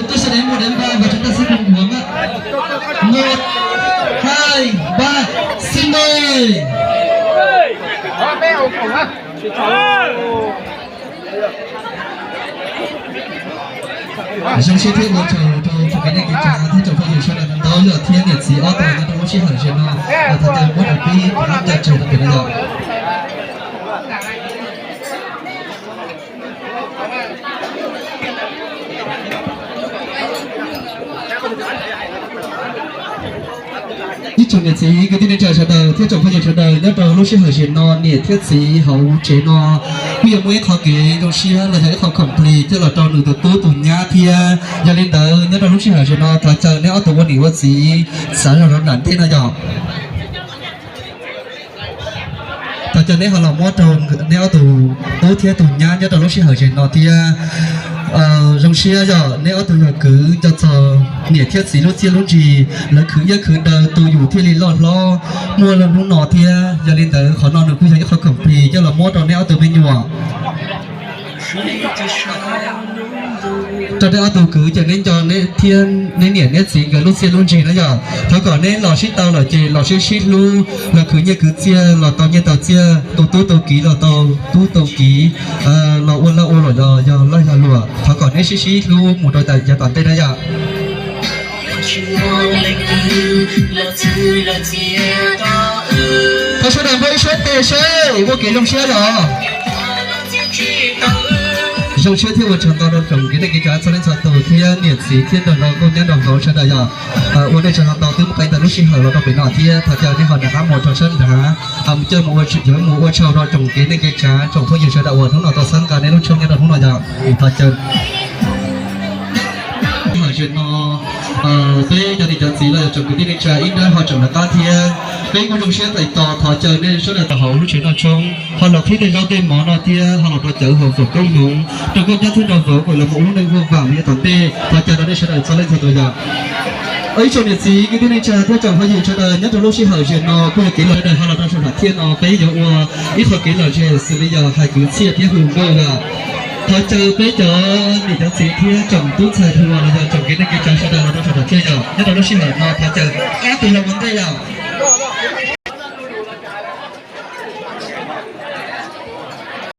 Tôi sẽ đến một đến ba và chúng ta sẽ cùng uống ạ. Một, hai, ba, xin mời. Zoo siab thiab ua tsaug rau tsoom kwv tij neej tsa thiab tsoom phooj ywg sawv daws ntau yog thiab niam txiv ob tug nyob rau lub sij hawm ziag no, thov caw muab daim pib ncaj tseg rau pem no yom. Ib tsoom niam txiv kwv tij neej tsa sawv daws thiab tsoom phooj ywg sawv daws nyob rau lub sij hawm ziag no, niam thiab txiv hauv tsev no kuj yuav muaj ib qho kev zoo siab los yog ib qho khoom plig coj los rau nws tus tub tus nyab thiab. Yog li ntawd nyob rau lub sij hawm ziag no thov caw neb ob tug ua niam ua txiv xav zog rau nram ntej no yom. Thov caw neb ho los muab rau neb ob tug tub thiab tus nyab nyob rau lub sij hawm ziag no thiab. Zoo siab yog neb ob tug yog kwv nco txog niam thiab txiv lub txiaj lub ntsig, lawv khwv iab khwv daw tu yus thiaj li loj hlob muaj lub hnub no thiab. Yog li ntawd qhov no nws kuj yog ib qho khoom plig coj los muab rau neb ob tug me nyuam. Rau neb ob tug kwv ces neb nco neb thiab neb niam neb txiv nkawd lub txiaj lub ntsig na yom. Thov kom neb los sib tau lawm ces los sib sib hlub, los khwv nyiaj khwv txiaj los tau nyiaj tau txiaj, tau tub tau kiv los tau tub tau kiv, los ua laj ua luam los yog laj yog luam. Thov kom neb sib sib hlub mus rau yav tom ntej na yom. Thov sawv daws npaj ib suab tes seb ua kev zoo siab los. Zoo siab thiab ua tsaug ntau rau tsoom kwv tij neej tsa txhua leej txhua tus thiab niam txiv thiab nrog rau nkauj nyab nraug vauv sawv daws yom. Ua nej tsaug ntau twb muab qee tau lub sij hawm los rau pem no thiab thov caw nej ho rov qab mus rau sab nrad, coj mus ua tsaug rau tsoom kwv tij neej tsa tsoom phooj ywg sawv daws uas hnub no tau txhawb nqa nej lub tshooj nyob rau hnub no yom. Thov caw. Hawm ziag no peb cov niam cov txiv los yog tsoom kwv tij neej tsa ib nrab ho tseem rov qab thiab. Peb kuj zoo siab tais tos thov caw nej sawv daws tau hauv lub tsev noj tshoob ho los qhib tej zaub tej mov no thiab ho los rau cawv hauv foom koob hmoov rau nkauj nyab thiab nraug vauv kom los mus ua lub neej vuag vam mus yav tom ntej. Thov caw rau nej sawv daws txhua leej txhua tus yom. Ib tsoom niam txiv kwv tij neej tsa thiab tsoom phooj ywg sawv daws nyob rau lub sij hawm ziag no kuj yog kev lom zem ho los rau saum nram thiaj no peb yuav ua ib qho kev lom zem xws li yog hais kwv txhiaj thiab hu nkauj yom. Thov caw peb cov niam cov txiv thiab tsoom tub ntxhais hluas los yog tsoom kwv tij neej tsa sawv daws los rau saum nram thiaj yom. Nyob rau lub sij hawm no thov caw ob tug los ua ntej yom.